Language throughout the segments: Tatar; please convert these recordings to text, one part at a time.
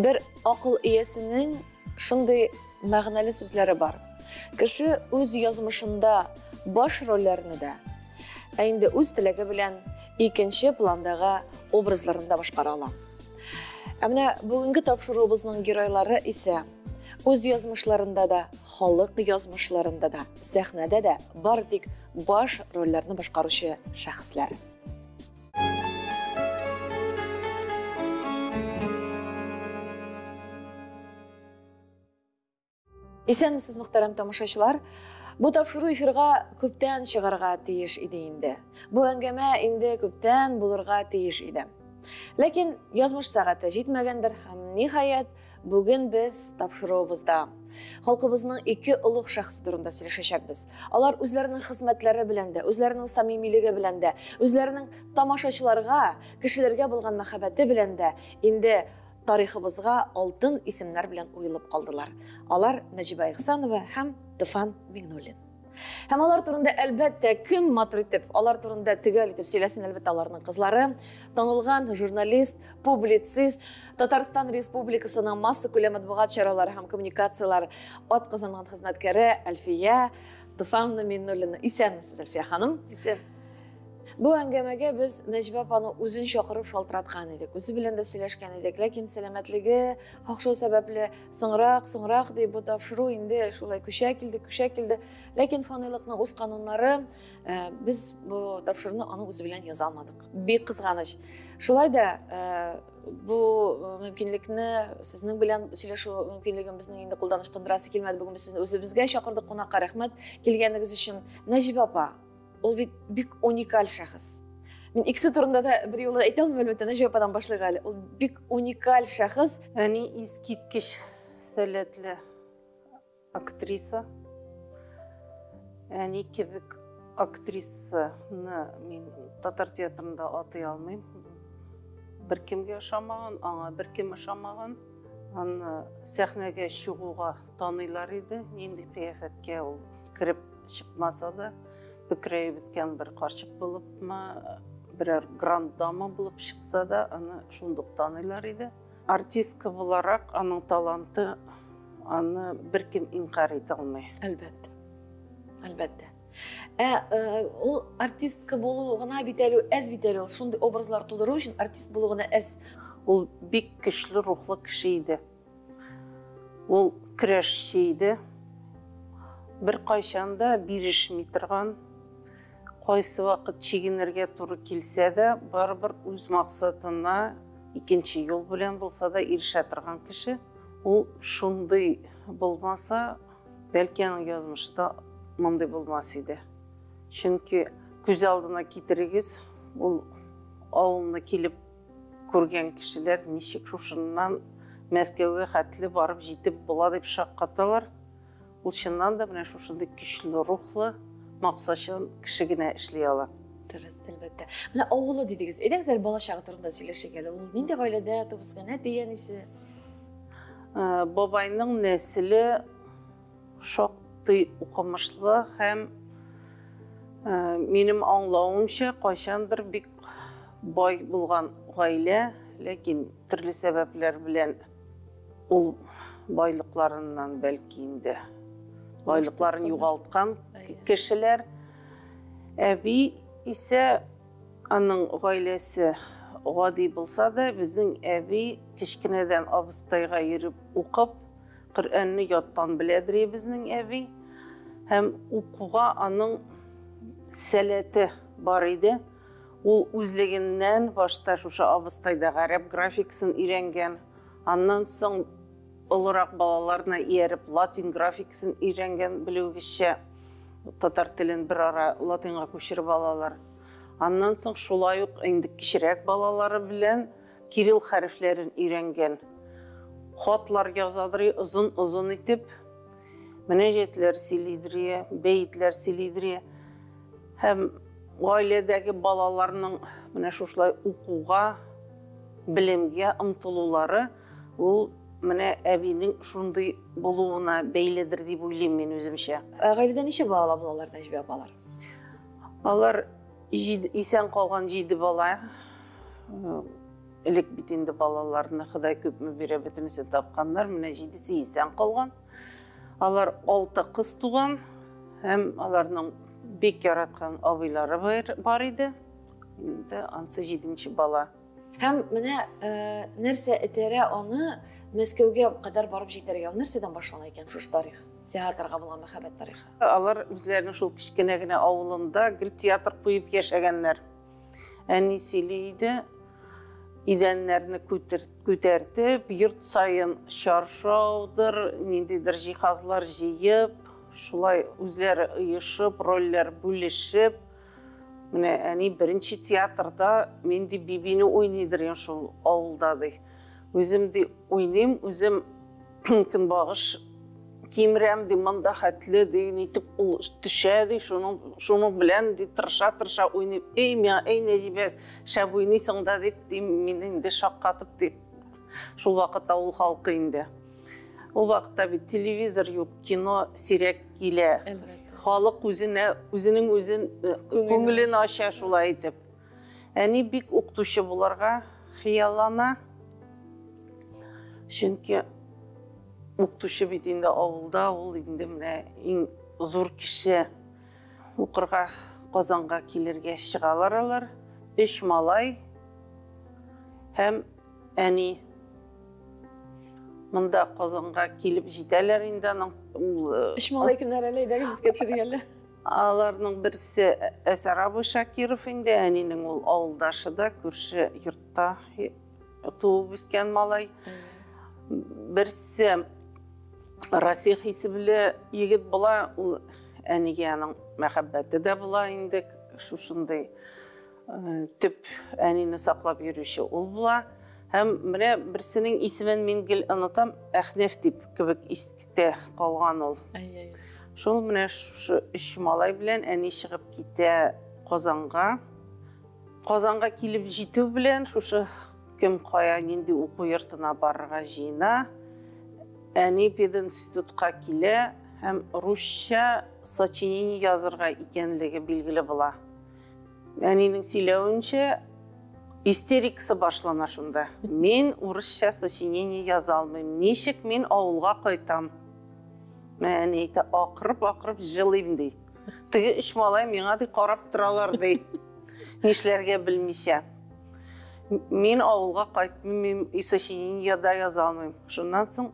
Бер акыл иясенең шундый мәгънәле сүзләре бар. Кеше үз язмышында баш рольләрне дә, ә инде үз теләге белән икенче пландагы образларны да башкара ала. Ә менә бүгенге тапшыруыбызның геройлары исә үз язмышларында да, халык язмышларында да, сәхнәдә дә бары тик баш рольләрне башкаручы шәхесләр. Исәнмесез, мөхтәрәм тамашачылар. Бу тапшыру эфирга күптән чыгарга тиеш иде инде. Бу әңгәмә инде күптән булырга тиеш иде. Ләкин язмыш сәгате җитмәгәндер һәм ниһаять бүген без тапшыруыбызда халкыбызның ике олуг шәхесе турында сөйләшәчәкбез. Алар үзләренең хезмәтләре белән дә, үзләренең самимилеге белән дә, үзләренең тамашачыларга, кешеләргә булган мәхәббәте белән дә инде тарихыбызга алтын исемнәр белән уелып калдылар. Алар Нәҗибә Ихсанова һәм Туфан Миңнуллин. Һәм алар турында әлбәттә кем матур итеп, алар турында төгәл итеп сөйләсен, әлбәттә аларның кызлары, танылган журналист, публицист, Татарстан Республикасының массакүләм матбугат чаралары һәм коммуникацияләр атказанган хезмәткәре Әлфия Туфановна Миңнуллина. Исәнмесез, Әлфия ханым. Исәнмесез. Бу әңгәмәгә без Нәҗибә апаны үзен чакырып шалтыраткан идек, үзе белән дә сөйләшкән идек, ләкин сәламәтлеге какшау сәбәпле соңрак, соңрак дип бу тапшыру инде шулай күчә килде, күчә килде. Ләкин фанилыкның үз кануннары, без бу тапшыруны аның үзе белән яза алмадык. Бик кызганыч. Шулай да бу мөмкинлекне, сезнең белән сөйләшү мөмкинлеген безнең инде кулдан ычкындырасы килмәде. Бүген без сезне үзебезгә чакырдык кунакка. Рәхмәт килгәнегез өчен. Нәҗибә апа, ул бит бик уникаль шәхес. Мин икесе турында да бер юлы әйтә алмыйм, әлбәттә, Нәҗибә ападан башлыйк әле. Ул бик уникаль шәхес. Әни искиткеч сәләтле актриса. Әни кебек актрисаны мин татар театрында атый алмыйм. Беркемгә ошамаган, аңа беркем ошамаган. Аны сәхнәгә чыгуга таныйлар иде, нинди кыяфәткә ул кереп чыкмаса да, бөкрәеп беткән бер карчык булыпмы, берәр гранд дама булып чыкса да, аны шундук таныйлар иде. Артистка буларак аның таланты, аны беркем инкарь итә алмый. Әлбәттә. Әлбәттә. Ә ул артистка булу гына бит әле әз бит әле ул шундый образлар тудыру өчен артист булу гына әз. Ул бик көчле рухлы кеше иде. Ул көрәшче иде. Беркайчан да бирешми торган, кайсы вакыт чигенергә туры килсә дә, барыбер үз максатына икенче юл белән булса да ирешә торган кеше. Ул шундый булмаса, бәлки аның язмышы да мондый булмас иде. Чөнки күз алдына китерегез, ул авылны килеп күргән кешеләр ничек шушыннан Мәскәүгә хәтле барып җитеп була дип шаккаталар. Ул чыннан да менә шушындый көчле рухлы, максатчан кеше генә эшли ала. Дөрес, әлбәттә. Менә авылы дидегез. Әйдәгез әле бала чагы турында сөйләшик әле. Ул нинди гаиләдә туып үскән, әти-әнисе? Бабайның нәселе шактый укымышлы һәм минем аңлавымча, кайчандыр бик бай булган гаилә, ләкин төрле сәбәпләр белән ул байлыкларыннан бәлки инде байлыкларын югалткан кешеләр. Әби исә аның гаиләсе гади булса да, безнең әби кечкенәдән абыстайга йөреп укып, Коръәнне яттан беләдер безнең әби. Һәм укуга аның сәләте бар иде. Ул үзлегеннән башта шушы абыстайда гарәп графикасын өйрәнгән. Аннан соң олырак балаларына ияреп латин графикасын өйрәнгән, белүегезчә, татар телен бер ара латинга күчереп алалар. Аннан соң шулай ук инде кечерәк балалары белән кирилл хәрефләрен өйрәнгән. Хатлар язадыр озын-озын итеп, мөнәҗәтләр сөйлидер, бәетләр сөйлидер. Һәм гаиләдәге балаларның менә шушылай укуга, белемгә омтылулары ул менә әбинең шундый булуына бәйледер дип уйлыйм мин үземчә. Гаиләдә ничә бала булалар, Нәҗибә апалар? Алар исән калган 7 бала. Элек бит инде балаларны Ходай күпме бирә, бөтенесен тапканнар. Менә җидесе исән калган. Алар алты кыз туган һәм аларның бик яраткан абыйлары бар иде. Инде ансы җиденче бала. Һәм менә нәрсә этәрә аны Мәскәүгә кадәр барып җитәргә? Ул нәрсәдән башлана икән шушы тарих? Театрга булган мәхәббәт тарихы. Алар үзләренең шул кечкенә генә авылында гел театр куеп яшәгәннәр. Әни сөйли иде, идәннәрне күтәртеп, йорт саен чаршаудыр, ниндидер җиһазлар җыеп, шулай үзләре оешып, рольләр бүлешеп, менә әни беренче театрда мин ди Бибине уйныйдыр инде шул авылда ди. Үзем ди уйныйм, үзем көнбагыш кимерәм ди, монда хәтле ди, нитеп ул төшә ди, шуның белән ди тырыша-тырыша уйныйм. Эй, миңа, эй, Нәҗибә, шәп уйныйсың да дип, ди, мине инде шаккатып ди. Шул вакытта ул халкы инде. Ул вакытта бит телевизор юк, кино сирәк килә. Халык үзенә, үзенең үзен күңелен ача шулай итеп. Әни бик укытучы булырга хыяллана. Чөнки укытучы бит инде авылда, ул инде менә иң зур кеше. Укырга Казанга килергә чыгалар алар. Өч малай һәм әни. Монда Казанга килеп җитәләр инде аның. Өч малай кемнәр әле, әйдәгез искә төшерик әле. Аларның берсе Әсәр абый Шакиров инде, әнинең ул авылдашы да, күрше йортта туып үскән малай. Берсе Расих исемле егет була, ул әнигә аның мәхәббәте дә була инде, шушындый төп әнине саклап йөрүче ул була. Һәм менә берсенең исемен мин гел онытам, Әхнәф дип кебек истә калган ул. Шул менә шушы өч малай белән әни чыгып китә Казанга. Казанга килеп җитү белән шушы кем кая нинди уку йортына барырга җыена. Әни пединститутка килә һәм русча сочинение язырга икәнлеге билгеле була. Әнинең сөйләвенчә, истерикасы башлана шунда. Мин урысча сочинение яза алмыйм. Ничек мин авылга кайтам? Әни әйтә, акырып-акырып җылыйм ди. Теге өч малай миңа ди карап торалар ди. Нишләргә белмичә. Мин авылга кайтмыйм, и сочинение да яза алмыйм. Шуннан соң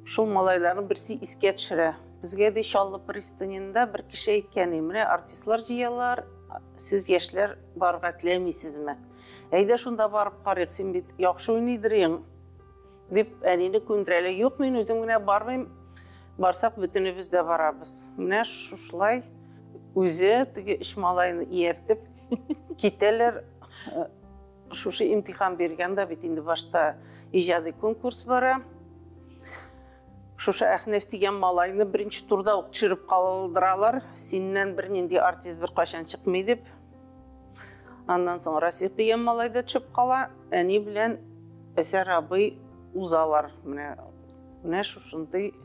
шул малайларның берсе искә төшерә. Безгә ди Чаллы пристаненда бер кеше әйткән, менә артистлар җыялар, сез яшьләр барырга теләмисезме? Әйдә шунда барып карыйк, син бит яхшы уйныйдырың дип әнине күндерәләр. Юк, мин үзем генә бармыйм. Барсак бөтенебез дә барабыз. Менә шушылай үзе теге өч малайны ияртеп китәләр. Шушы имтихан биргәндә бит инде башта иҗади конкурс бара. Шушы Әхнәф дигән малайны беренче турда ук төшереп калдыралар. Синнән бернинди артист беркайчан чыкмый дип. Аннан соң Расих дигән малай да төшеп кала. Әни белән Әсәр абый узалар. Менә шушындый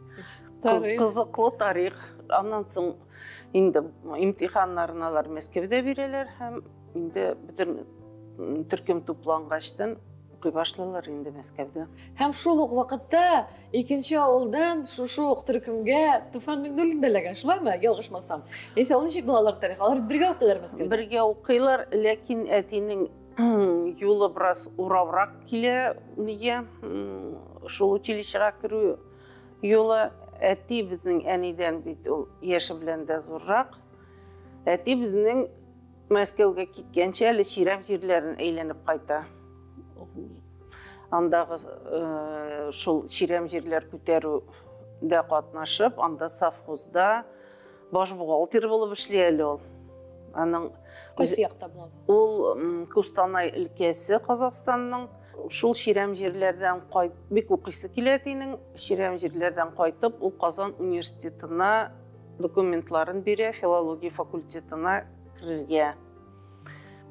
кызыклы тарих. Аннан соң инде имтиханнарын алар Мәскәүдә бирәләр һәм инде бөтен төркем туплангачтан укый башлыйлар инде Мәскәүдә. Һәм шул ук вакытта икенче авылдан шушы ук төркемгә Туфан Миңнуллин да эләгә, шулаймы? Ялгышмасам. Яисә ул ничек булалар тарих? Алар бергә укыйлар Мәскәүдә. Бергә укыйлар, ләкин әтинең юлы бераз урабрак килә нигә? Шул училищега керү юлы. Әти безнең әнидән бит ул яше белән дә зуррак. Әти безнең Мәскәүгә киткәнче әле чирәм җирләрен әйләнеп кайта. Андагы шул чирәм җирләр күтәрүдә катнашып, анда совхозда баш бухгалтер булып эшли әле ул. Аның кайсы якта була? Ул Кустанай өлкәсе, Казахстанның. Шул чирәм җирләрдән кайт, бик укыйсы килә әтинең. Чирәм җирләрдән кайтып, ул Казан университетына документларын бирә, филология факультетына керергә.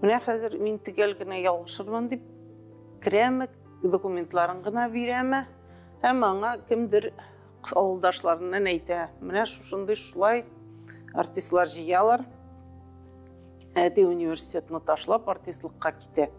Менә хәзер мин төгәл генә ялгышырмын дип керәме, документларын гына бирәме, һәм аңа кемдер авылдашларыннан әйтә. Менә шушындый шулай артистлар җыялар. Әти университетны ташлап артистлыкка китә.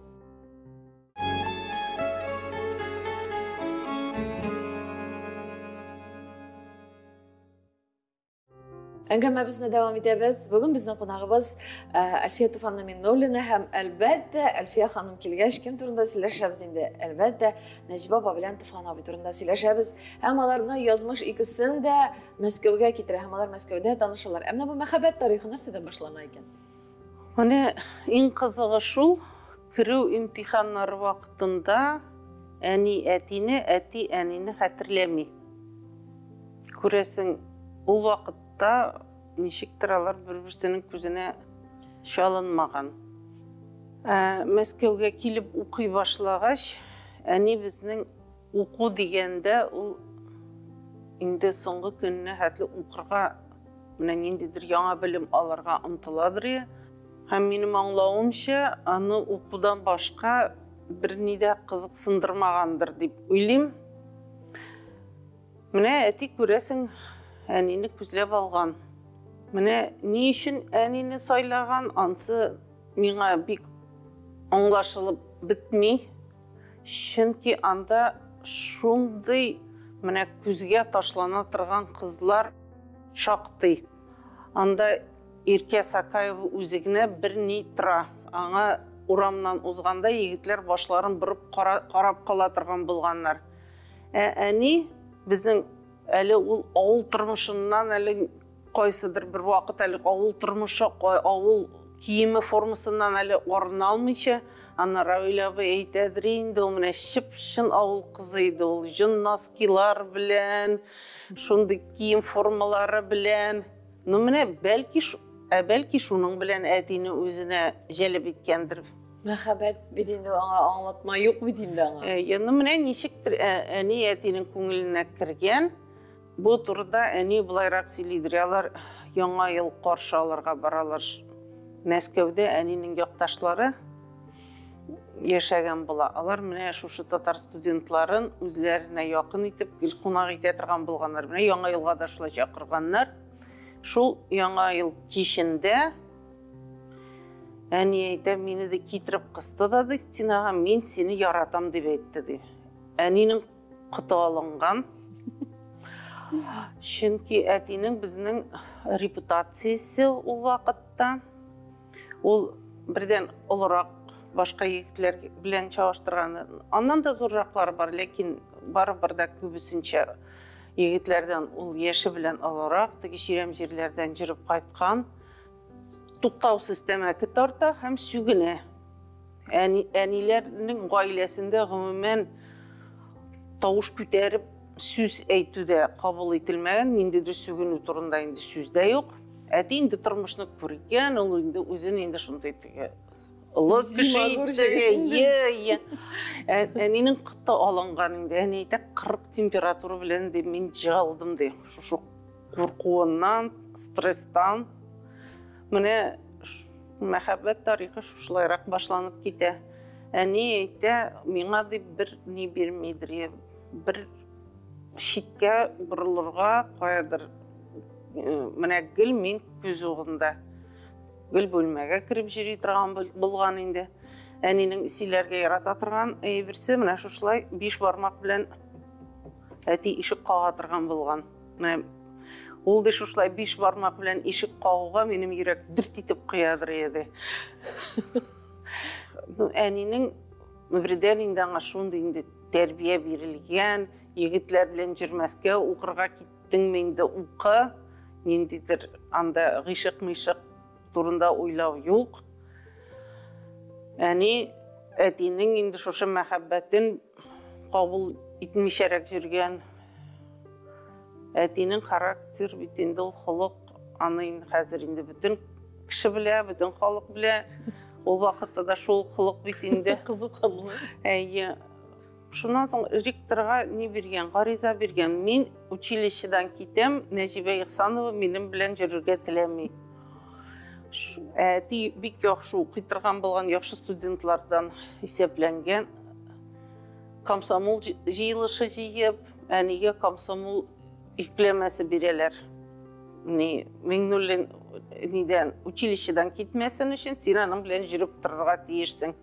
Әңгәмәбезне дәвам итәбез. Бүген безнең кунагыбыз Әлфия Туфанна Миннуллина һәм әлбәттә Әлфия ханым килгәч кем турында сөйләшәбез инде? Әлбәттә, Нәҗибә апа белән Туфан абый турында сөйләшәбез. Һәм аларны язмыш икесен дә Мәскәүгә китерә һәм алар Мәскәүдә танышалар. Ә менә бу мәхәббәт тарихы нәрсәдән башлана икән? Менә иң кызыгы шул, керү имтиханнары вакытында әни әтине, әти әнине хәтерләми. Күрәсең, ул вакытта ничектер алар бер-берсенең күзенә чалынмаган. Ә Мәскәүгә килеп укый башлагач, әни безнең уку дигәндә ул инде соңгы көненә хәтле укырга, менә ниндидер яңа белем алырга омтыладыр. Һәм минем аңлавымча, аны укудан башка берни дә кызыксындырмагандыр дип уйлыйм. Менә әти, күрәсең, әнине күзләп алган. Менә ни өчен әнине сайлаган, ансы миңа бик аңлашылып бетми. Чөнки анда шундый менә күзгә ташлана торган кызлар шактый. Анда Иркә Сакаева үзе генә бер ни тора. Аңа урамнан узганда егетләр башларын борып карап кала торган булганнар. Ә әни безнең әле ул авыл тормышыннан әле кайсыдыр бер вакыт әле авыл тормышы, авыл киеме формасыннан әле арына алмыйча, аны Равил абый әйтәдер инде, ул менә чып-чын авыл кызы иде ул, җон носкилар белән, шундый кием формалары белән. Ну менә бәлки, ә бәлки шуның белән әтине үзенә җәлеп иткәндер. Мәхәббәт бит инде аңа аңлатма юк бит инде аңа. Әйе, ну менә ничектер әни әтинең күңеленә кергән. Бу турыда әни былайрак сөйлидер. Алар Яңа ел каршы алырга баралар. Мәскәүдә әнинең якташлары яшәгән була. Алар менә шушы татар студентларын үзләренә якын итеп гел кунак итә торган булганнар. Менә Яңа елга да шулай чакырганнар. Шул Яңа ел кичендә әни әйтә, мине дә китереп кысты да ди стенага, мин сине яратам дип әйтте ди. Әнинең коты алынган. Чөнки әтинең безнең репутациясе ул вакытта ул бердән олырак башка егетләр белән чагыштырганда, аннан да зурраклары бар, ләкин барыбер дә күбесенчә егетләрдән ул яше белән олырак, теге чирәм җирләрдән йөреп кайткан, туктаусыз тәмәке тарта һәм сүгенә. Әни, әниләрнең гаиләсендә гомумән тавыш күтәреп сүз әйтү дә кабул ителмәгән, ниндидер сүгенү турында инде сүз дә юк. Әти инде тормышны күргән, ул инде үзен инде шундый теге олы кеше итте. Е, е. Әнинең коты алынган инде. Әни әйтә, 40 температура белән ди, мин җыгылдым ди. Шушы куркуыннан, стресстан. Менә мәхәббәт тарихы шушылайрак башланып китә. Әни әйтә, миңа дип бер ни бирмидер, бер читкә борылырга каядыр. Менә гел мин күз угында. Гел бүлмәгә кереп йөри торган булган инде. Әнинең сөйләргә ярата торган әйберсе менә шушылай биш бармак белән әти ишек кага торган булган. Менә ул ди шушылай биш бармак белән ишек кагуга минем йөрәк дерт итеп куядыр иде. Ну, әнинең бердән инде аңа шундый инде тәрбия бирелгән, егетләр белән йөрмәскә, укырга киттеңме инде укы, ниндидер анда гыйшык-мыйшык турында уйлау юк. Әни әтинең инде шушы мәхәббәтен кабул итмичәрәк йөргән. Әтинең характер бит инде ул холык, аны инде хәзер инде бөтен кеше белә, бөтен халык белә. Ул вакытта да шул холык бит инде. Кызу канлы. Әйе. Шуннан соң ректорга ни биргән, гариза биргән. Мин училищедан китәм, Нәҗибә Ихсанова минем белән йөрергә теләми. Әти бик яхшы укый торган булган, яхшы студентлардан исәпләнгән. Комсомол җыелышы җыеп, әнигә комсомол йөкләмәсе бирәләр. Ни, Миңнуллин нидән, училищедан китмәсен өчен син аның белән йөреп торырга тиешсең.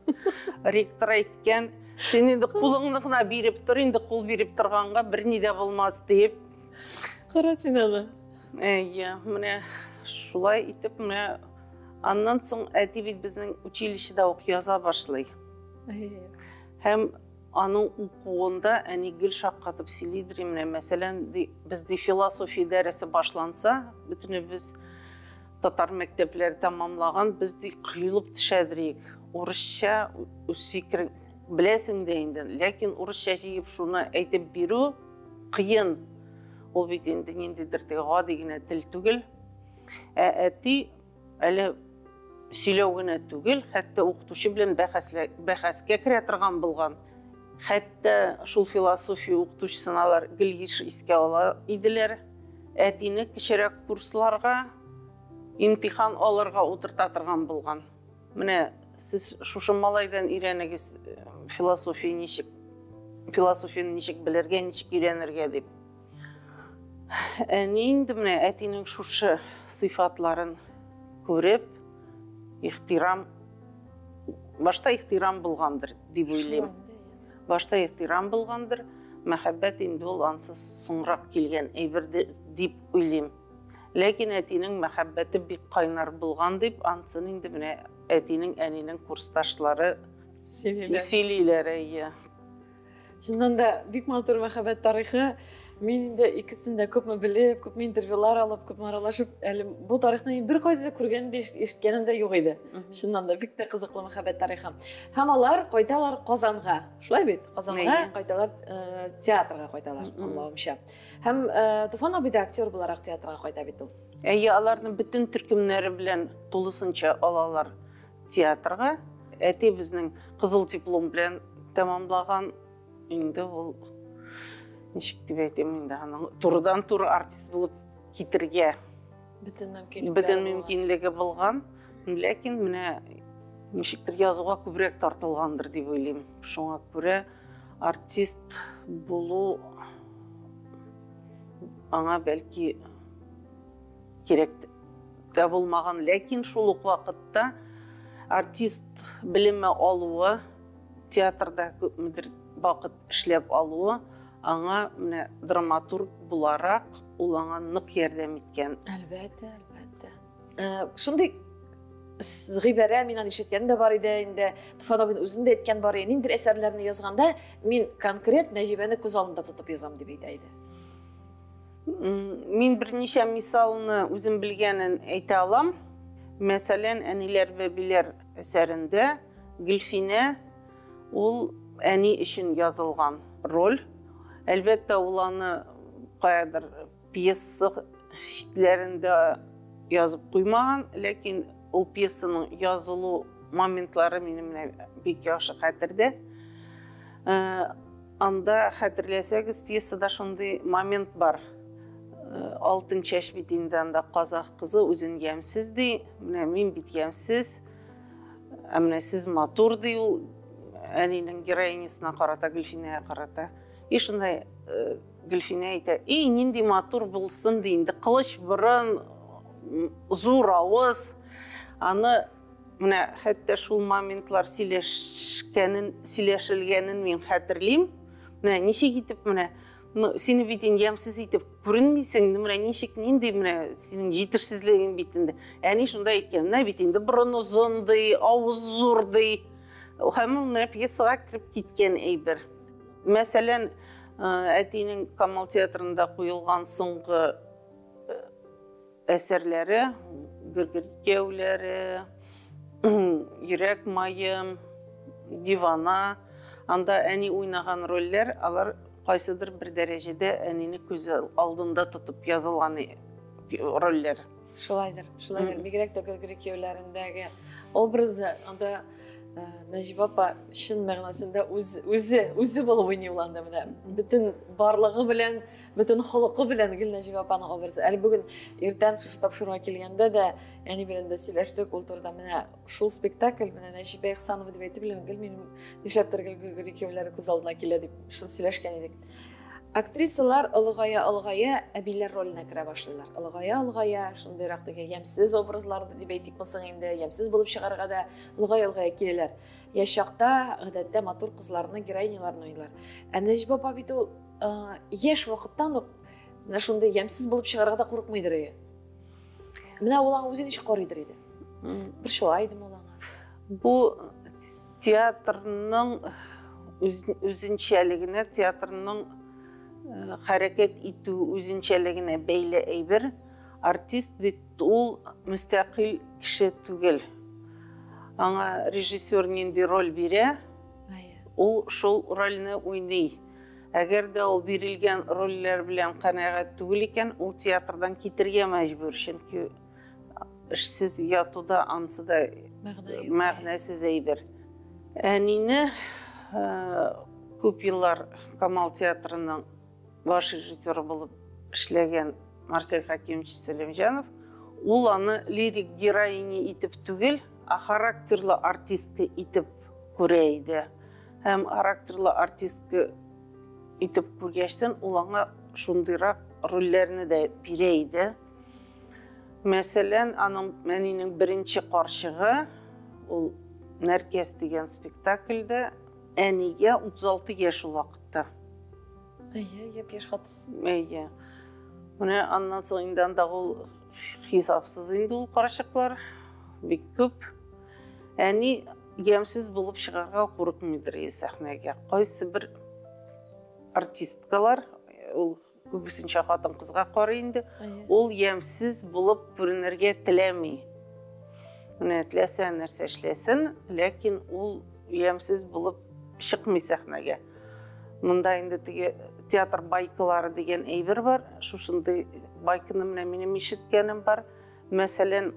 Ректор әйткән, син инде кулыңны гына биреп тор, инде кул биреп торганга берни дә булмас дип. Кара син аны. Әйе, менә шулай итеп, менә аннан соң әти бит безнең училищеда ук яза башлый. Һәм аның укуында әни гел шаккатып сөйлидер, менә мәсәлән, бездә философия дәресе башланса, бөтенебез татар мәктәпләре тәмамлаган, без ди коелып төшәдер. Урысча үз фикер беләсең дә инде, ләкин урысча җыеп шуны әйтеп бирү кыен. Ул бит инде ниндидер теге гади генә тел түгел. Ә әти әле сөйләү генә түгел, хәтта укытучы белән бәхәскә керә торган булган. Хәтта шул философия укытучысын алар гел еш искә ала иделәр. Әтине кечерәк курсларга имтихан алырга утырта торган булган. Менә сез шушы малайдан өйрәнегез философия ничек, философияне ничек белергә, ничек өйрәнергә дип. Әни инде менә әтинең шушы сыйфатларын күреп, ихтирам, башта ихтирам булгандыр дип уйлыйм. Башта ихтирам булгандыр, мәхәббәт инде ул ансыз соңрак килгән әйбер дип уйлыйм. Ләкин әтинең мәхәббәте бик кайнар булган дип, ансын инде менә әтинең, әнинең курсташлары сөйлиләр, әйе. Чыннан да бик матур мәхәббәт тарихы. Мин инде икесен дә күпме белеп, күпме интервьюлар алып, күпме аралашып, әле бу тарихны мин беркайда да күргәнем дә, ишеткәнем дә юк иде. Чыннан да бик тә кызыклы мәхәббәт тарихы. Һәм алар кайталар Казанга. Шулай бит? Казанга кайталар, театрга кайталар, аңлавымча. Һәм Туфан абый да актер буларак театрга кайта бит ул. Әйе, аларны бөтен төркемнәре белән тулысынча алалар театрга. Әти безнең кызыл диплом белән тәмамлаган. Инде ул, ничек дип әйтим инде, аның турыдан-туры артист булып китергә бөтен мөмкинлекләре бөтен мөмкинлеге булган. Ләкин менә ничектер язуга күбрәк тартылгандыр дип уйлыйм. Шуңа күрә артист булу аңа бәлки кирәк тә булмаган, ләкин шул ук вакытта артист белеме алуы, театрда күпмедер вакыт эшләп алуы аңа менә драматург буларак ул аңа нык ярдәм иткән. Әлбәттә, әлбәттә. Шундый гыйбарә мин аны ишеткән дә бар иде инде. Туфан абыйның үзен дә әйткән бар иде. Ниндидер әсәрләрне язганда мин конкрет Нәҗибәне күз алдында тотып язам дип әйтә иде. Мин берничә мисалны үзем белгәнен әйтә алам. Мәсәлән, Әниләр бәбиләр әсәрендә Гөлфинә ул әни өчен язылган роль. Әлбәттә, ул аны каядыр пьеса читләрендә язып куймаган, ләкин ул пьесаның язылу моментлары минем менә бик яхшы хәтердә. Анда хәтерләсәгез, пьесада шундый момент бар. Алтын чәч бит инде анда казах кызы үзен ямьсез ди. Менә мин бит ямьсез, ә менә сез матур ди ул әнинең героинясына карата, Гөлфинәгә карата. И шундай Гөлфинә әйтә, "Эй, нинди матур булсын ди инде, кылыч борын, зур авыз." Аны менә хәтта шул моментлар сөйләшкәнен, сөйләшелгәнен мин хәтерлим. Менә ничек итеп менә, ну, сине бит инде ямьсез итеп күренмисең, менә ничек нинди менә синең җитешсезлегең бит инде. Әни шунда әйткән, менә бит инде борын озын ди, авыз зур ди. Һәм ул менә пьесага кереп киткән әйбер. Мәсәлән, әтинең Камал театрында куелган соңгы әсәрләре, Гөргер кияүләре, Йөрәк маем, Дивана, анда әни уйнаган рольләр, алар кайсыдыр бер дәрәҗәдә әнине күз алдында тотып язылган рольләр. Шулайдыр, шулайдыр. Бигрәк тә Гөргер кияүләрендәге образы, анда Нәҗибә апа чын мәгънәсендә үзе, үзе булып уйный ул анда менә. Бөтен барлыгы белән, бөтен холкы белән гел Нәҗибә апаның образы. Әле бүген иртән шушы тапшыруга килгәндә дә әни белән дә сөйләштек ул турыда. Менә шул спектакль, менә Нәҗибә Ихсанова дип әйтеп беләм, гел минем нишләптер гел Гөргер кияүләре күз алдына килә дип шул сөйләшкән идек. Актрисалар олыгая-олыгая әбиләр роленә керә башлыйлар. Олыгая-олыгая, шундыйрак теге ямьсез образлар дип әйтикме соң инде, ямьсез булып чыгарга да олыгая-олыгая киләләр. Яшь чакта гадәттә матур кызларны, героиняларны уйныйлар. Ә Нәҗибә апа бит ул яшь вакыттан ук Менә шундый ямьсез булып чыгарга да курыкмыйдыр иде. Менә ул аңа үзе ничек карыйдыр иде? Борчыла идеме ул аңа? Бу театрның үзенчәлегенә, театрның хәрәкәт итү үзенчәлегенә бәйле әйбер. Артист бит ул мөстәкыйль кеше түгел. Аңа режиссер нинди роль бирә, ул шул рольне уйный. Әгәр дә ул бирелгән рольләр белән канәгать түгел икән, ул театрдан китергә мәҗбүр, чөнки эшсез ятуда ансы да мәгънәсез әйбер. Әнине күп еллар Камал театрының баш режиссеры булып эшләгән Марсель Хакимович Сәлимҗанов, ул аны лирик героиня итеп түгел, ә характерлы артистка итеп күрә иде. Һәм характерлы артистка итеп күргәчтен, ул аңа шундыйрак рольләрне дә бирә иде. Мәсәлән, аның әнинең беренче карчыгы, ул Нәркәс дигән спектакльдә әнигә 36 яшь ул вакытта. Әйе, япь-яшь хатын. Әйе. Менә аннан соң инде андагы ул хисапсыз инде ул карчыклар бик күп. Әни ямьсез булып чыгарга курыкмыйдыр сәхнәгә. Кайсы бер артисткалар, ул күбесенчә хатын-кызга карый инде, ул ямьсез булып күренергә теләми. Менә теләсә нәрсә эшләсен, ләкин ул ямьсез булып чыкмый сәхнәгә. Монда инде теге театр байкалары дигән әйбер бар. Шушындый байканы менә минем ишеткәнем бар. Мәсәлән,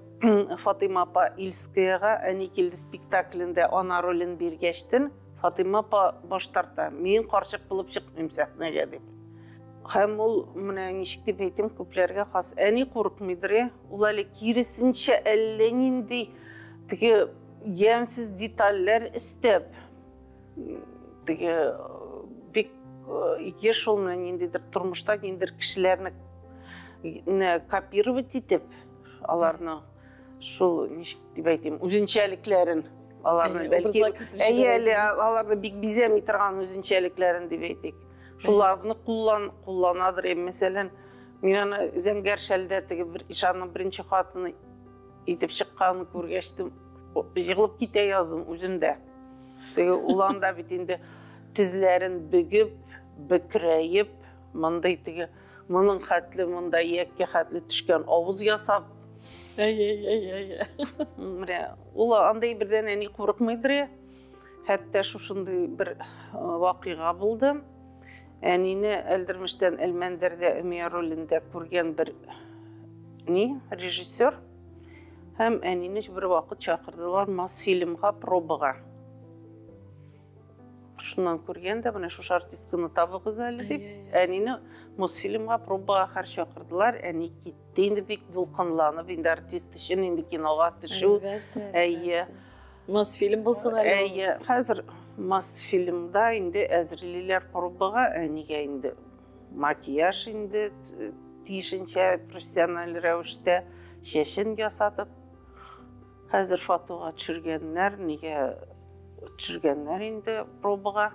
Фатыйма апа Ильскаяга Әни килде спектаклендә ана ролен биргәчтен, Фатыйма апа баш тарта. Мин карчык булып чыкмыйм сәхнәгә дип. Һәм ул менә ничек дип әйтим, күпләргә хас. Әни курыкмыйдыр, ул әле киресенчә әллә нинди теге ямьсез детальләр өстәп, теге бик еш ул менә ниндидер тормышта ниндидер кешеләрне копировать итеп, аларны шул ничек дип әйтим, үзенчәлекләрен аларны бәлки әйе әле аларны бик бизәми торган үзенчәлекләрен дип әйтик. Шуларны кулланадыр. Мәсәлән, мин аны Зәңгәр шәлдә теге бер ишанның беренче хатыны итеп чыкканын күргәч, җыгылып китә яздым үзем дә. Теге ул анда бит инде тезләрен бөгеп, бөкрәеп, мондый теге моның хәтле монда ияккә хәтле төшкән авыз ясап. Әй-әй-әй-әй. Менә ул андай бердән әни курыкмыйдыр. Хәтта шушындый бер вакыйга булды. Әнине Әлдермештән Әлмәндәрдә Өмия ролендә күргән бер ни режиссер һәм әнине бер вакыт чакырдылар Мосфильмга пробага. Шуннан күргән дә, менә шушы артистканы табыгыз әле дип, әнине Мосфильмга пробага һәр чакырдылар. Әни китте инде бик дулкынланып, инде артист өчен инде кинога төшү. Әйе. Мосфильм булсын әле. Әйе, хәзер Мосфильмда инде әзерлиләр пробага, әнигә инде макияж инде тиешенчә профессиональ рәвештә чәчен ясатып. Хәзер фотога төшергәннәр, нигә төшергәннәр инде пробага.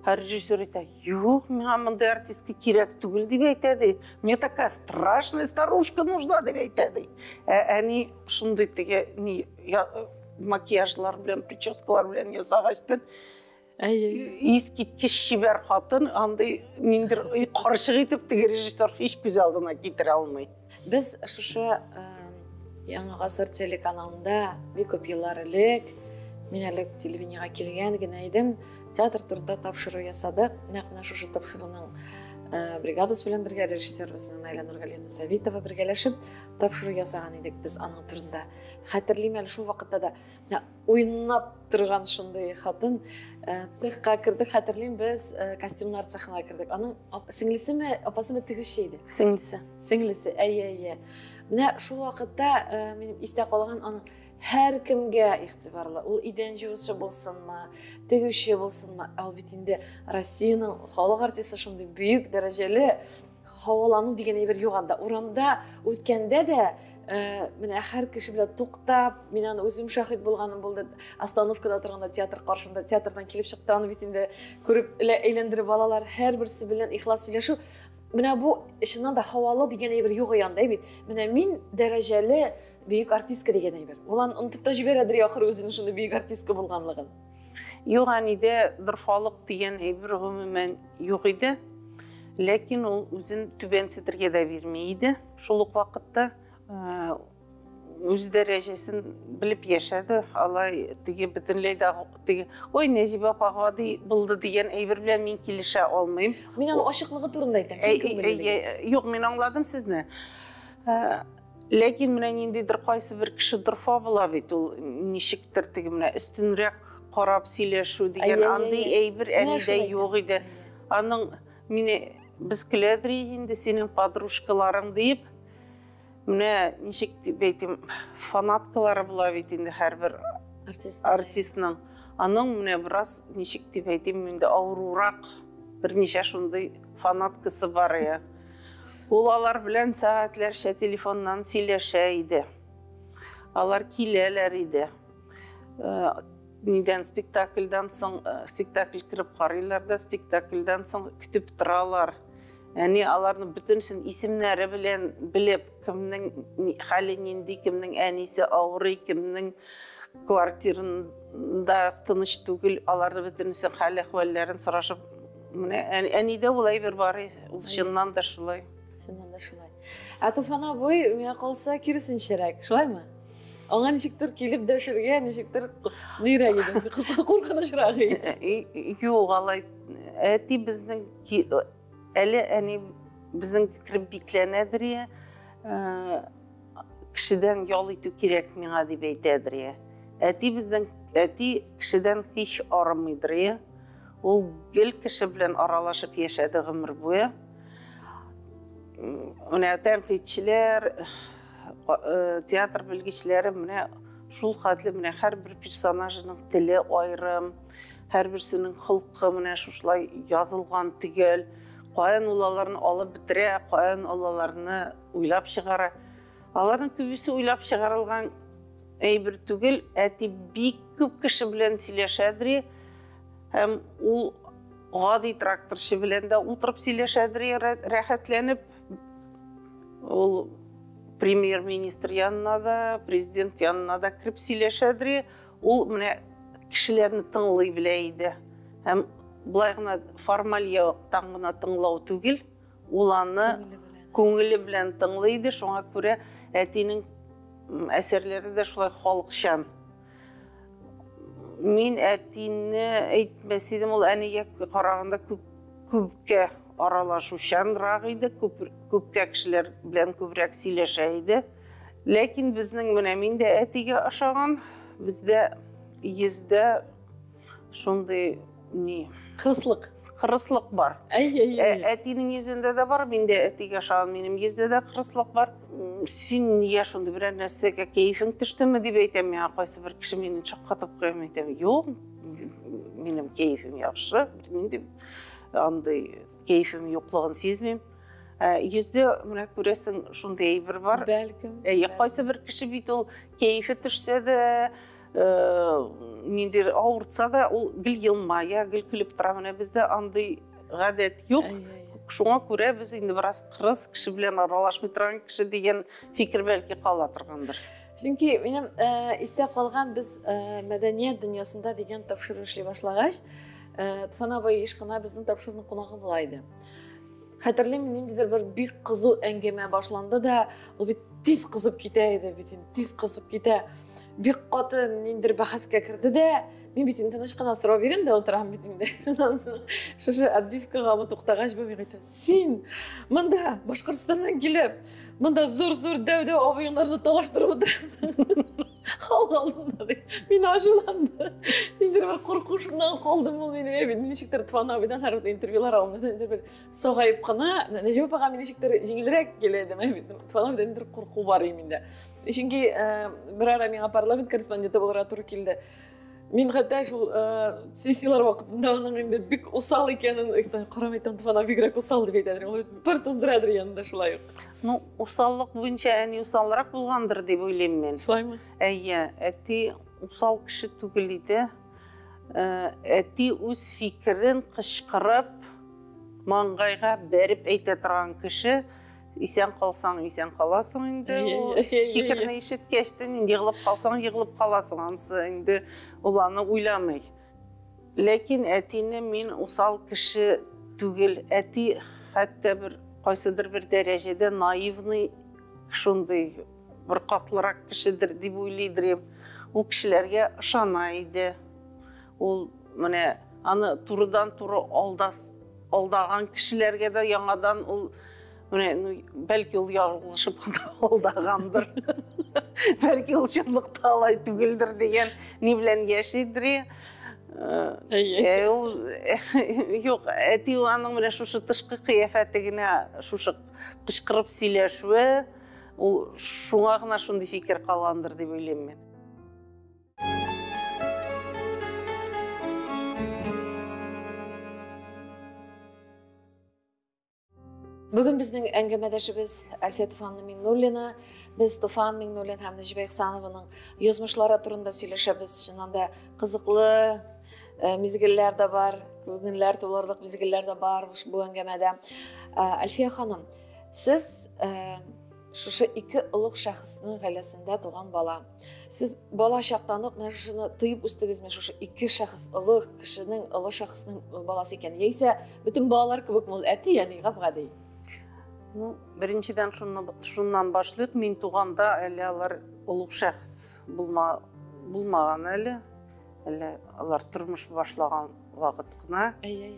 Һәр режиссер әйтә, юк, миңа мондый артистка кирәк түгел дип әйтә ди. Мне такая страшная старушка нужна дип әйтә ди. Ә әни шундый теге ни макияжлар белән, прическалар белән ясагачтын, искиткеч чибәр хатын, андый ниндидер карчык итеп теге режиссер һич күз алдына китерә алмый. Без шушы Яңа гасыр телеканалында бик күп еллар элек, мин әле телевидениега килгән генә идем, театр турында тапшыру ясадык. Нәкъ менә шушы тапшыруның бригадасы белән бергә режиссер безнең Наилә Нургалиевна Сабитова бергәләшеп тапшыру ясаган идек без аның турында. Хәтерлим әле шул вакытта да менә уйнап торган шундый хатын цехка кердек, хәтерлим без костюмнар цехына кердек. Аның сеңлесеме, апасымы тегүче иде? Сеңлесе. Сеңлесе, әйе, әйе. Менә шул вакытта минем истә калган аның һәркемгә игътибарлы. Ул идән җуучы булсынмы, тегүче булсынмы, ә ул бит инде Россиянең халык артисты, шундый бөек дәрәҗәле, һавалану дигән әйбер юк анда. Урамда үткәндә дә менә һәр кеше белән туктап, мин аны үзем шаһит булганым булды. Остановкада торганда театр каршында, театрдан килеп чыкты, аны бит инде күреп әйләндереп алалар. Һәрберсе белән ихлас сөйләшү. Менә бу чыннан да һавалы дигән әйбер юк янда бит. Менә мин дәрәҗәле бөек артистка дигән әйбер. Ул аны онытып та җибәрәдер ахыры үзенең шундый бөек артистка булганлыгын. Юк, әнидә дорфалык дигән әйбер гомумән юк иде. Ләкин ул үзен түбәнсетергә дә бирми иде. Шул ук вакытта үз дәрәҗәсен белеп яшәде. Алай теге бөтенләй дә теге, ой, Нәҗибә апа гади булды дигән әйбер белән мин килешә алмыйм. Мин аның ачыклыгы турында әйтәм. Юк, мин аңладым сезне. Ләкин менә ниндидер кайсы бер кеше дорфа була бит, ул ничектер теге менә өстенрәк карап сөйләшү дигән андый әйбер әнидә юк иде. Аның мине без көләдер инде синең подружкаларың диеп, менә ничек дип әйтим, фанаткалары була бит инде һәрбер артистның. Аның менә бераз ничек дип әйтим, инде авырурак берничә шундый фанаткасы бар я. Ул алар белән сәгатьләрчә телефоннан сөйләшә иде. Алар киләләр иде. Нидән спектакльдән соң, спектакль кереп карыйлар да, спектакльдән соң көтеп торалар. Әни аларны бөтенсен исемнәре белән белеп, кемнең хәле нинди, кемнең әнисе авырый, кемнең квартирында тыныч түгел, аларны бөтенесен хәл-әхвәлләрен сорашып. Менә әнидә ул әйбер бар, ул чыннан да шулай. Чыннан да шулай. Ә Туфан абый, миңа калса, киресенчәрәк, шулаймы? Аңа ничектер килеп дәшергә, ничектер нирәк иде, куркынычрак иде. Юк, алай әти безнең әле әни безнең кереп бикләнәдер я, кешедән ял итү кирәк миңа дип әйтәдер я. Әти безнең, әти кешедән һич арымыйдыр я. Ул гел кеше белән аралашып яшәде гомер буе. Менә тәнкыйтьчеләр, театр белгечләре менә шул хәтле менә һәрбер персонажының теле аерым, һәрберсенең холкы менә шушылай язылган төгәл. Каян ул аларны алып бетерә, каян ул аларны уйлап чыгара. Аларның күбесе уйлап чыгарылган әйбер түгел. Әти бик күп кеше белән сөйләшәдер. Һәм ул гади тракторчы белән дә утырып сөйләшәдер, рәхәтләнеп. Ул премьер-министр янына да, президент янына да кереп сөйләшәдер. Ул менә кешеләрне тыңлый белә иде. Һәм болай гына формаль яктан гына тыңлау түгел, ул аны күңеле белән тыңлый иде. Шуңа күрә әтинең әсәрләре дә шулай халыкчан. Мин әтине әйтмәс идем, ул әнигә караганда күпкә аралашучанрак иде, күпкә кешеләр белән күбрәк сөйләшә иде. Ләкин безнең менә мин дә әтигә ошаган, бездә йөздә шундый ни? Кырыслык. Кырыслык бар. Әй-әй-әй. Әтинең йөзендә дә бар, мин дә әтигә ошаган, минем йөздә дә кырыслык бар. Син нигә шундый берәр нәрсәгә кәефең төштеме дип әйтәм миңа, кайсы бер кеше мине шаккатып куя, мин әйтәм, юк, минем кәефем яхшы, бернинди андый кәефем юклыгын сизмим. Йөздә менә күрәсең шундый әйбер бар. Бәлкем. Кайсы бер кеше бит ул кәефе төшсә дә, ниндидер авыртса да, ул гел елмая, гел көлеп тора. Менә бездә андый гадәт юк. Шуңа күрә без инде бераз кырыс кеше белән аралашмый торган кеше дигән фикер бәлки кала торгандыр. Чөнки минем истә калган, без мәдәният дөньясында дигән тапшыру эшли башлагач, Туфан абый еш кына безнең тапшыруның кунагы була иде. Хәтерлим, ниндидер бер бик кызу әңгәмә башланды да, ул бит тиз кызып китә иде, бит инде тиз кызып китә. Бик каты ниндидер бәхәскә керде дә, мин бит инде тыныч кына сорау бирәм дә утырам бит инде. Шуннан соң шушы отбивкага туктагач, бу миңа әйтә, син монда Башкортстаннан килеп, монда зур-зур дәү-дәү абыеңнарны талаштырып утырасың. Халык алдында дип. Мин ачуланды. Ниндидер бер курку шуннан калдым ул минем. Ә бит ничектер Туфан абыйдан һәрбер интервьюлар алынды. Ниндидер бер сагаеп кына, Нәҗибә апага мин ничектер җиңелрәк килә идем. Ә бит Туфан абыйдан ниндидер курку бар иде миндә. Чөнки бер ара миңа парламент корреспонденты булырга туры килде. Мин хәтта шул сессияләр вакытында аның инде бик усал икәнен карап әйтәм, Туфан абый бигрәк усал дип әйтәдер. Ул бит пыр туздырадыр янында шулай ук. Ну, усаллык буенча әни усалрак булгандыр дип уйлыйм мин. Шулаймы? Әйе, әти усал кеше түгел иде. Әти үз фикерен кычкырып Маңгайга бәреп әйтә торган кеше, исән калсаң, исән каласың инде. Ул фикерне ишеткәч тә, егылып калсаң, егылып каласың. Анысы инде ул аны уйламый. Ләкин әтине мин усал кеше түгел. Әти хәтта бер кайсыдыр бер дәрәҗәдә наивный, шундый бер катлырак кешедер дип уйлыйдыр. Ул кешеләргә ышана иде. Ул менә аны турыдан-туры алдаган кешеләргә дә яңадан ул менә, ну, бәлки ул ялгышып кына алдагандыр. Бәлки ул чынлыкта алай түгелдер дигән ни белән яшидер. Ул юк, әти аның менә шушы тышкы кыяфәте генә, шушы кычкырып сөйләшүе, ул шуңа гына шундый фикер калгандыр дип уйлыйм мин. Бүген безнең әңгәмәдәшебез Әлфия Туфанна Миңнуллина. Без Туфан Миңнуллин һәм Нәҗибә Ихсанованың язмышлары турында сөйләшәбез. Чыннан да кызыклы мизгелләр дә бар, күңелләр тулырлык мизгелләр дә бар бу әңгәмәдә. Әлфия ханым, сез шушы ике олуг шәхеснең гаиләсендә туган бала. Сез бала чактан ук менә шушыны тоеп үстегезме, шушы ике шәхес, олы кешенең, олы шәхеснең баласы икән? Яисә бөтен балалар кебек ул әти, әни гап-гади? Ну, беренчедән шуннан башлыйк. Мин туганда әле алар олуг шәхес булмаган әле. Әле алар тормыш башлаган вакыт кына. Әйе.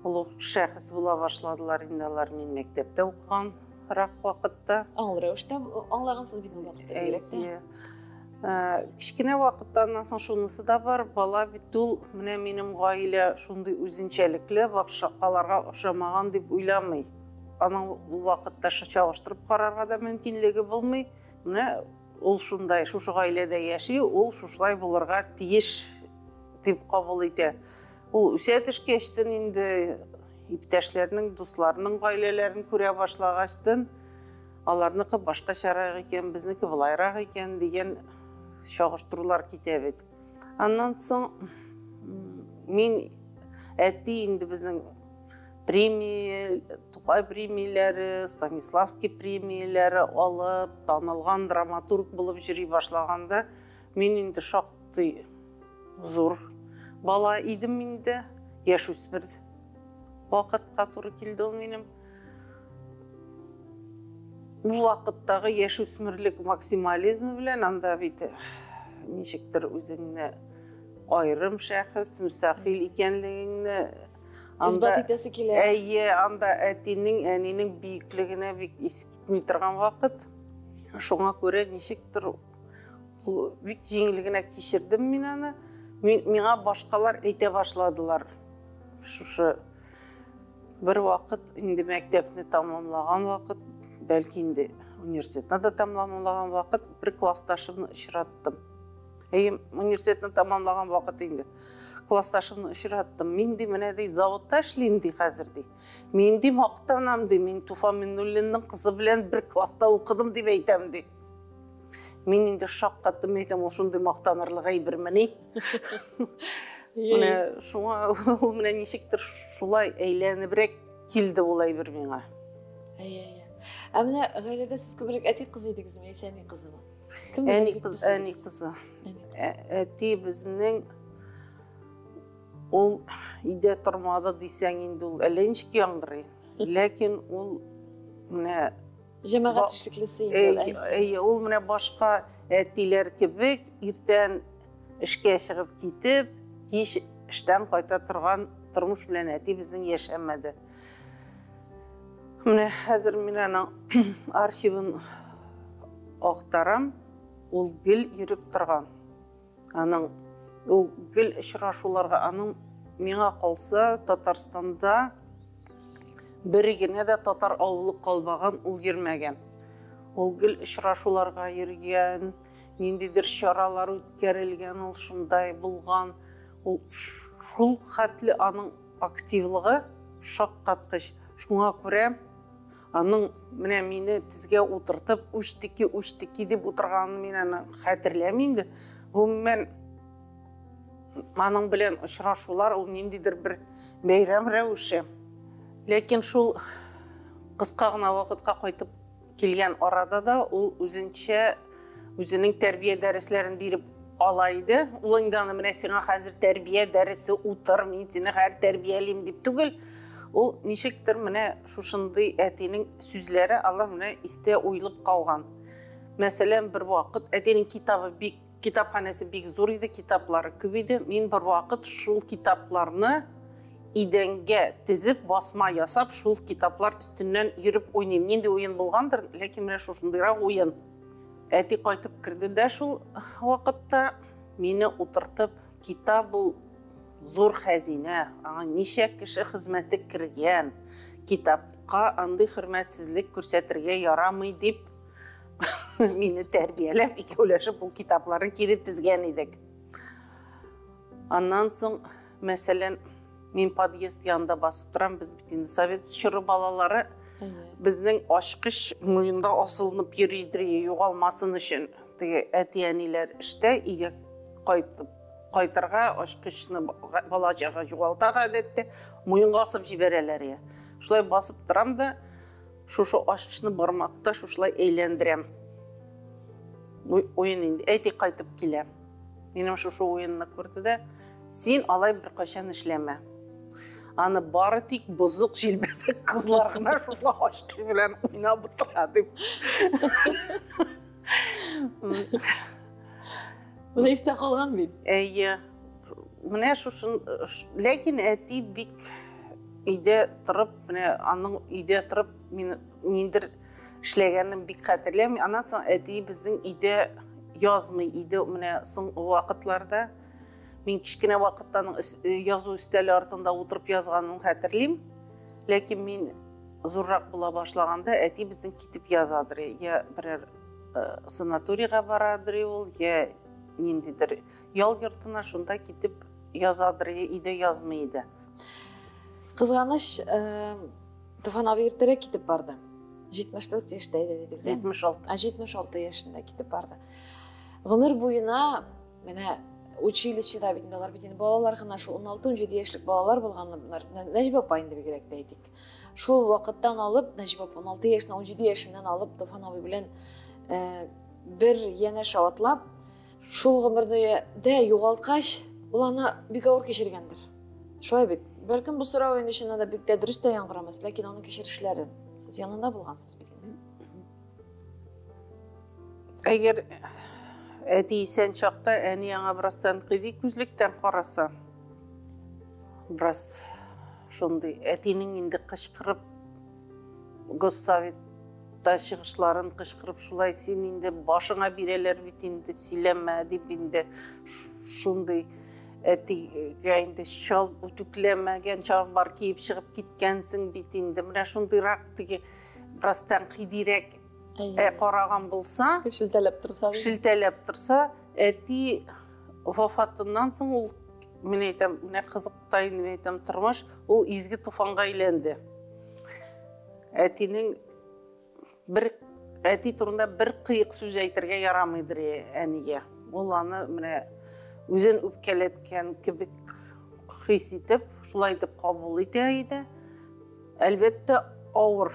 Олуг шәхес була башладылар инде алар мин мәктәптә укыган рак вакытта. Аңлы рәвештә аңлагансыз бит ул вакытта, бигрәк тә. Кечкенә вакыттан соң шунысы да бар, бала бит ул, менә минем гаилә шундый үзенчәлекле, башкаларга охшамаган дип уйламый. Аның ул вакытта чагыштырып карарга да мөмкинлеге булмый. Менә ул шундай, шушы гаиләдә яши, ул шушылай булырга тиеш дип кабул итә. Ул үсә төшкәчтен инде иптәшләрнең, дусларның гаиләләрен күрә башлагачтын, аларныкы башкачарак икән, безнеке былайрак икән дигән чагыштырулар китә бит. Аннан соң мин әти инде безнең премия, Тукай премияләре, Станиславский премияләре алып, танылган драматург булып йөри башлаганда, мин инде шактый зур бала идем инде, яшүсмер вакытка туры килде ул минем. Ул вакыттагы яшүсмерлек максимализмы белән анда бит ничектер үзеңне аерым шәхес, мөстәкыйль икәнлегеңне исбат итәсе килә. Әйе, анда әтинең, әнинең бөеклегенә бик ис китми торган вакыт. Шуңа күрә ничектер бик җиңел генә кичердем мин аны. Миңа башкалар әйтә башладылар. Шушы бер вакыт инде мәктәпне тамамлаган вакыт, бәлки инде университетны да тамамлаган вакыт, бер классташымны очраттым. Әйе, университетны тамамлаган вакыт инде. Классташымны очраттым. Мин ди, менә ди, заводта эшлим ди хәзер ди. Мин ди, мактанам ди, мин Туфан Миңнуллинның кызы белән бер класста укыдым дип әйтәм ди. Мин инде шаккаттым, әйтәм, ул шундый мактанырлык әйбермени? Менә шуңа ул менә ничектер шулай әйләнебрәк килде ул әйбер миңа. Әйе. Ә менә гаиләдә сез күбрәк әти кызы идегезме, яисә әни кызымы? Әни кыз, әни кызы. Әти безнең ул өйдә тормады дисәң инде ул әллә ничек яңгырый. Ләкин ул менә җәмәгать эшлеклесе инде. Әйе, ул менә башка әтиләр кебек иртән эшкә чыгып китеп, кич эштән кайта торган тормыш белән әти безнең яшәмәде. Менә хәзер мин аның архивын актарам, ул гел йөреп торган. Аның ул гел очрашуларга, аның миңа калса Татарстанда бер генә дә татар авылы калмаган, ул йөрмәгән. Ул гел очрашуларга йөргән, ниндидер чаралар үткәрелгән, ул шундай булган. Ул шул хәтле аның активлыгы шаккаткыч. Шуңа күрә аның менә мине тезгә утыртып, үч тики, үч тики дип утырганын мин аны хәтерләмим инде. Гомумән, аның белән очрашулар ул ниндидер бер бәйрәм рәвеше. Ләкин шул кыска гына вакытка кайтып килгән арада да ул үзенчә үзенең тәрбия дәресләрен биреп ала иде. Ул инде аны менә сиңа хәзер тәрбия дәресе утыр, мин сине хәзер тәрбиялим дип түгел. Ул ничектер менә шушындый әтинең сүзләре алар менә истә уелып калган. Мәсәлән, бер вакыт әтинең китабы бик китапханәсе бик зур иде, китаплары күп иде. Мин бер вакыт шул китапларны идәнгә тезеп, басма ясап, шул китаплар өстеннән йөреп уйныйм. Нинди уен булгандыр, ләкин менә шушындыйрак уен. Әти кайтып керде дә шул вакытта мине утыртып, китап ул зур хәзинә, аңа ничә кеше хезмәте кергән, китапка андый хөрмәтсезлек күрсәтергә ярамый дип мине тәрбияләп, икәүләшеп ул китапларны кире тезгән идек. Аннан соң, мәсәлән, мин подъезд янында басып торам, без бит инде совет чоры балалары, безнең ачкыч муенда асылынып йөридер, югалмасын өчен. Теге әти-әниләр эштә, өйгә кайтып кайтырга ачкычны бала чага югалта гадәттә, муенга асып җибәрәләр я. Шулай басып торам да, шушы ачкычны бармакта шушылай әйләндерәм. Уен инде. Әти кайтып килә. Минем шушы уенны күрде дә, син алай беркайчан эшләмә. Аны бары тик бозык җилбәзәк кызлар гына шулай ачкыч белән уйнап утыра дип. Менә истә калган бит. Әйе. Менә шушын, ләкин әти бик өйдә торып, менә аның өйдә торып мин ниндер эшләгәнен бик хәтерләмим. Аннан соң әти безнең өйдә язмый иде менә соңгы вакытларда. Мин кечкенә вакытта аның язу өстәле артында утырып язганын хәтерлим. Ләкин мин зуррак була башлаганда әти безнең китеп язадыр. Я берәр санаторийга барадыр ул, я ниндидер ял йортына шунда китеп язадыр, я өйдә язмый иде. Кызганыч, Туфан абый иртәрәк китеп барды. 74 яшьтә иде дидегез. 76. А 76 яшендә китеп барды. Гомер буена менә училищеда бит инде алар бит инде балалар гына шул 16-17 яшьлек балалар булганнар. Нәҗибә апа инде бигрәк тә әйтик. Шул вакыттан алып Нәҗибә апа 16 яшеннән, 17 яшеннән алып Туфан абый белән бер янәшә атлап, шул гомерне дә югалткач, ул аны бик авыр кичергәндер. Шулай бит. Бәлкем бу сорау инде чыннан да бик тә дөрес тә яңгырамас, ләкин аның кичерешләрен сез янында булгансыз бит инде. Әгәр әти исән чакта әни аңа бераз тәнкыйди күзлектән караса, бераз шундый әтинең инде кычкырып госсоветта чыгышларын кычкырып шулай син инде башыңа бирәләр бит инде сөйләмә дип инде шундый әтигә инде чал үтүкләмәгән чалбар киеп чыгып киткәнсең бит инде. Менә шундыйрак теге бераз тәнкыйдирәк караган булса, шелтәләп торса, шелтәләп торса, әти вафатыннан соң ул, мин әйтәм, менә кызык та инде, мин әйтәм, тормыш ул изге туфанга әйләнде. Әтинең бер әти турында бер кыек сүз әйтергә ярамыйдыр әнигә. Ул аны менә үзен үпкәләткән кебек хис итеп, шулай итеп кабул итә иде. Әлбәттә, авыр.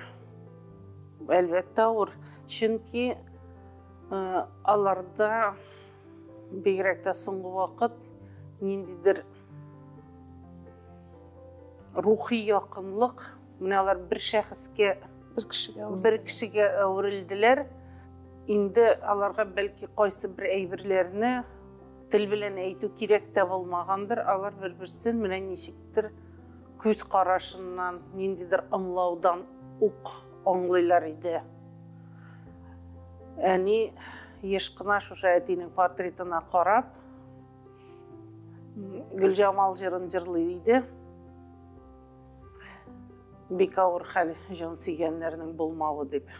Әлбәттә, авыр. Чөнки аларда бигрәк тә соңгы вакыт ниндидер рухи якынлык, менә алар бер шәхескә, бер кешегә әверелделәр. Инде аларга бәлки кайсы бер әйберләрне тел белән әйтү кирәк тә булмагандыр, алар бер-берсен менә ничектер күз карашыннан, ниндидер ымлаудан ук аңлыйлар иде. Әни еш кына шушы әтинең портретына карап, Гөлҗамал җырын җырлый иде. Бик авыр хәл җан сөйгәннәрнең булмавы дип.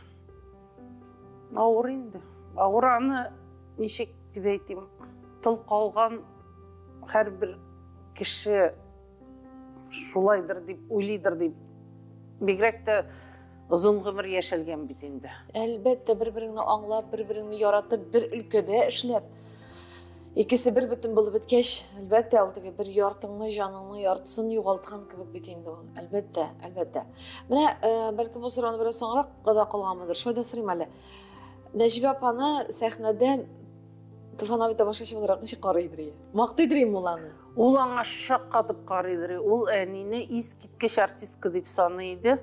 Авыр инде. Авыр аны ничек дип әйтим, тол калган һәрбер кеше шулайдыр дип уйлыйдыр дип. Бигрәк тә озын гомер яшәлгән бит инде. Әлбәттә, бер-береңне аңлап, бер-береңне яратып, бер өлкәдә эшләп. Икесе бер бөтен булып беткәч, әлбәттә, ул теге бер яртыңны, җаныңның яртысын югалткан кебек бит инде ул. Әлбәттә, әлбәттә. Менә, бәлкем бу сорауны бераз соңрак да калганмындыр. Шулай да сорыйм әле. Нәҗибә апаны сәхнәдән Туфан абый тамашачы буларак ничек карыйдыр? Мактыйдыр инде ул аны. Ул аңа шаккатып карыйдыр. Ул әнине искиткеч артистка дип саный иде.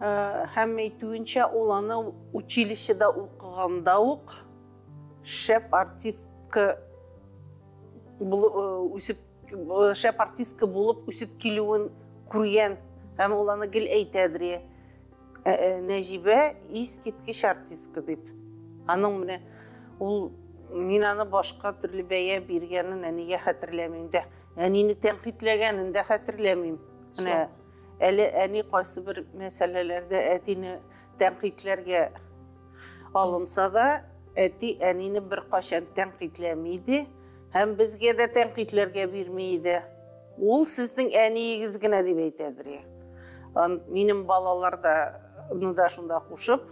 Һәм әйтүенчә, ул аны училищеда укыганда ук шәп артистка булып үсеп, шәп артистка булып үсеп килүен күргән. Һәм ул аны гел әйтәдер. Нәҗибә искиткеч артистка дип. Аның менә ул мин аны башка төрле бәя биргәнен әнигә хәтерләмим дә. Әнине тәнкыйтьләгәнен дә хәтерләмим. Менә әле әни кайсы бер мәсьәләләрдә әтине тәнкыйтьләргә алынса да, әти әнине беркайчан тәнкыйтьләми иде һәм безгә дә тәнкыйтьләргә бирми иде. Ул сезнең әниегез генә дип әйтәдер. Минем балалар да да шунда кушып,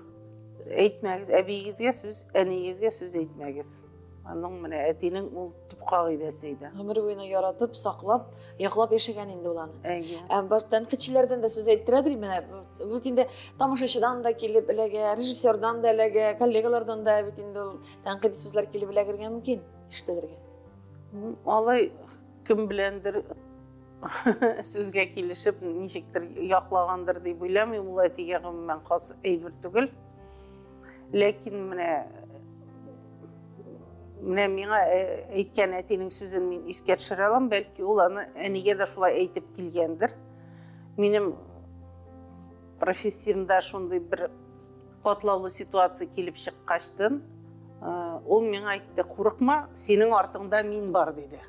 әйтмәгез, әбиегезгә сүз, әниегезгә сүз әйтмәгез. Аның менә әтинең ул төп кагыйдәсе иде. Гомер буена яратып, саклап, яклап яшәгән инде ул аны. Әйе. Бар тәнкыйтьчеләрдән дә сүз әйттерәдер менә. Бит инде тамашачыдан да килеп эләгә, режиссердан да эләгә, коллегалардан да бит инде ул тәнкыйть сүзләр килеп эләгергә мөмкин, ишетелергә. Алай кем беләндер сүзгә килешеп, ничектер яклагандыр дип уйламыйм, ул әтигә гомумән хас әйбер түгел. Ләкин менә миңа әйткән әтинең сүзен мин искә төшерә алам, бәлки ул аны әнигә дә шулай әйтеп килгәндер. Минем профессиямдә шундый бер катлаулы ситуация килеп чыккачтын, ул миңа әйтте, курыкма, синең артыңда мин бар, диде.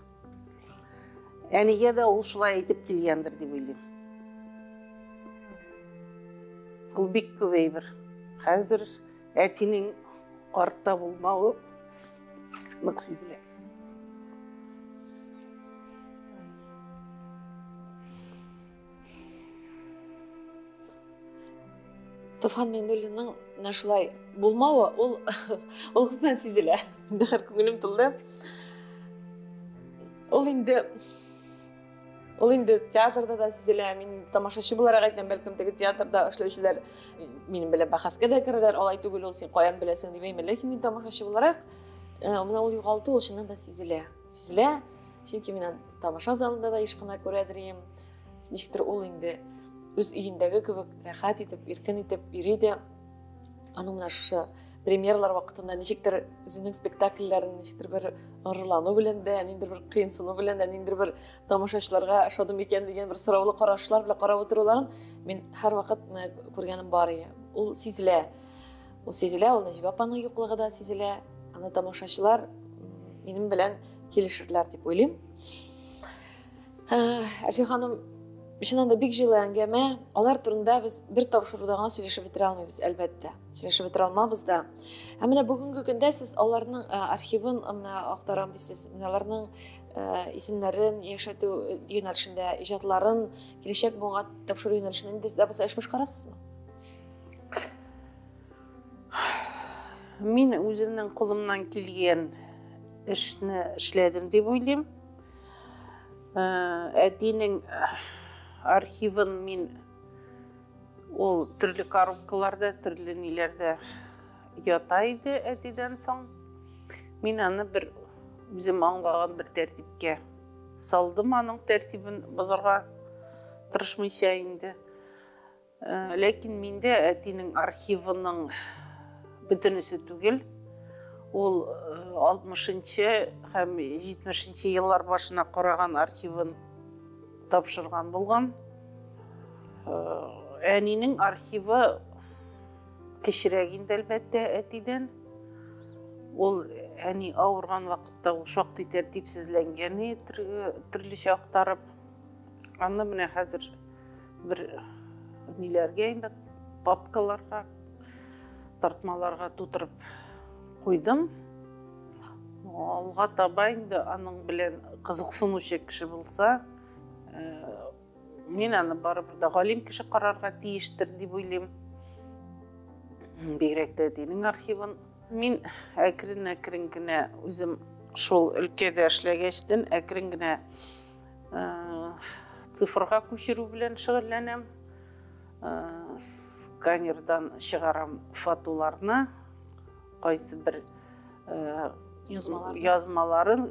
Әнигә дә ул шулай әйтеп килгәндер дип уйлыйм. Ул бик күп әйбер. Хәзер әтинең артта булмавы нык сизелә. Туфан Миңнуллинның менә шулай булмавы, ул ул гомумән сизелә. Инде хәзер күңелем тулды. Ул инде театрда да сизелә. Мин тамашачы буларак әйтәм, бәлкем теге театрда эшләүчеләр минем белән бәхәскә дә керерләр, алай түгел ул, син каян беләсең дип әйтмим. Ләкин мин тамашачы буларак, менә ул югалту ул чыннан да сизелә. Сизелә, чөнки мин тамаша залында да еш кына күрәдер идем. Ничектер ул инде үз өендәге кебек рәхәт итеп, иркен итеп йөри дә. Аның менә шушы премьералар вакытында ничектер үзенең спектакльләрен ничектер бер горурлану белән дә, ниндидер бер кыенсыну белән дә, ниндидер бер тамашачыларга ошадым икән дигән бер сораулы карашлар белән карап утыруларын мин һәрвакыт күргәнем бар иде. Ул сизелә. Ул сизелә, ул Нәҗибә апаның юклыгы да сизелә. Аны тамашачылар минем белән килешерләр дип уйлыйм. Әлфия ханым, чыннан да бик җылы әңгәмә. Алар турында без бер тапшыруда гына сөйләшеп бетерә алмыйбыз, әлбәттә. Сөйләшеп бетерә алмабыз да. Ә менә бүгенге көндә сез аларның архивын менә актарам дисез, менә аларның исемнәрен яшәтү юнәлешендә, иҗатларын киләчәк буынга тапшыру юнәлешендә инде дә булса эш башкарасызмы? Мин үземнең кулымнан килгән эшне эшләдем дип уйлыйм. Әтинең архивын мин ул төрле коробкаларда, төрле ниләрдә ята иде әтидән соң. Мин аны бер үзем аңлаган бер тәртипкә салдым, аның тәртибен бозарга тырышмыйча инде. Ләкин миндә әтинең архивының бөтенесе түгел. Ул 60-нчы һәм 70-нче еллар башына караган архивын тапшырган булган. Әнинең архивы кечерәк инде, әлбәттә, әтидән. Ул әни авырган вакытта ул шактый тәртипсезләнгән, төрлечә актарып. Аны менә хәзер бер ниләргә инде, папкаларга, тартмаларга тутырып куйдым. Алга таба инде аның белән кызыксынучы кеше булса, мин аны барыбер дә галим кеше карарга тиештер дип уйлыйм. Бигрәк тә әтинең архивын. Мин әкрен-әкрен генә үзем Шул өлкәдә эшләгәчтен әкрен генә цифрга күчерү белән шөгыльләнәм. Сканердан чыгарам фотоларны, кайсы бер язмаларын.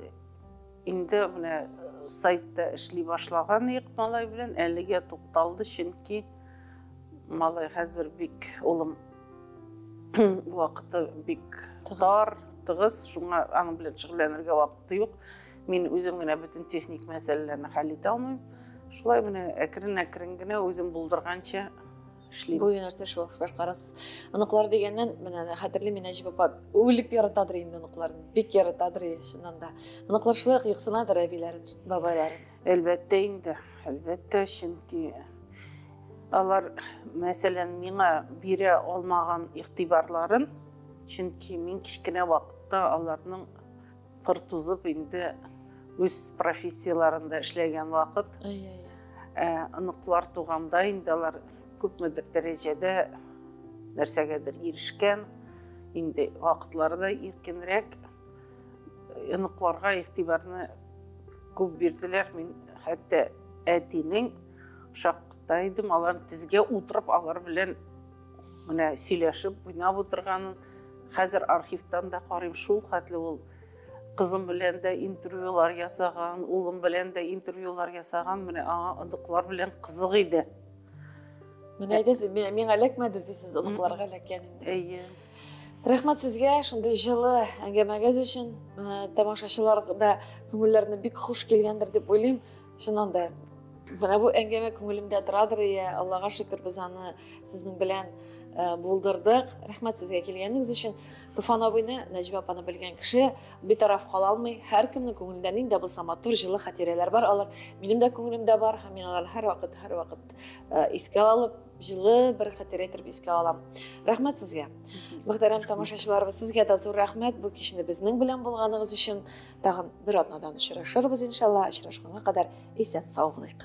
Инде менә сайтта эшли башлаган идек малай белән, әлегә тукталды, чөнки малай хәзер бик, улым вакыты бик тар, тыгыз, шуңа аның белән шөгыльләнергә вакыты юк. Мин үзем генә бөтен техник мәсьәләләрне хәл итә алмыйм. Шулай менә әкрен-әкрен генә үзем булдырганча эшлим. Бу юнәлештә эш башкарасыз. Оныклар дигәннән, менә хәтерлим, мин Нәҗип апа үлеп яратадыр инде оныкларын, бик яратадыр чыннан да. Оныклар шулай ук юксынадыр әбиләрен, бабайларын. Әлбәттә инде, әлбәттә, чөнки алар, мәсәлән, миңа бирә алмаган игътибарларын, чөнки мин кечкенә вакытта аларның пыр тузып инде үз профессияләрендә эшләгән вакыт. Ә оныклар туганда инде алар күпмедер дәрәҗәдә нәрсәгәдер ирешкән, инде вакытлары да иркенрәк. Оныкларга игътибарны күп бирделәр. Мин хәтта әтинең шакта идем, алар тезгә утырып, алар белән менә сөйләшеп, уйнап утырганын. Хәзер архивтан да карыйм, шул хәтле ул кызым белән дә интервьюлар ясаган, улым белән дә интервьюлар ясаган, менә аңа оныклар белән кызык иде. Менә әйтәсез, миңа эләкмәде дисез, оныкларга эләккән инде. Әйе. Рәхмәт сезгә шундый җылы әңгәмәгез өчен. Тамашачылар да күңелләренә бик хуш килгәндер дип уйлыйм. Чыннан да, менә бу әңгәмә күңелемдә торадыр, иә, Аллага шөкер, без аны сезнең белән булдырдык. Рәхмәт сезгә килгәнегез өчен. Туфан абыйны, Нәҗибә апаны белгән кеше битараф кала алмый. Һәркемнең күңелендә нинди дә булса матур, җылы хатирәләр бар. Алар минем дә күңелемдә бар һәм мин аларны һәрвакыт, һәрвакыт искә алып, җылы бер хатирә итеп искә алам. Рәхмәт сезгә. Мөхтәрәм тамашачыларыбыз, сезгә дә зур рәхмәт бу кичне безнең белән булганыгыз өчен. Тагын бер атнадан очрашырбыз иншалла. Очрашканга кадәр исән сау булыйк.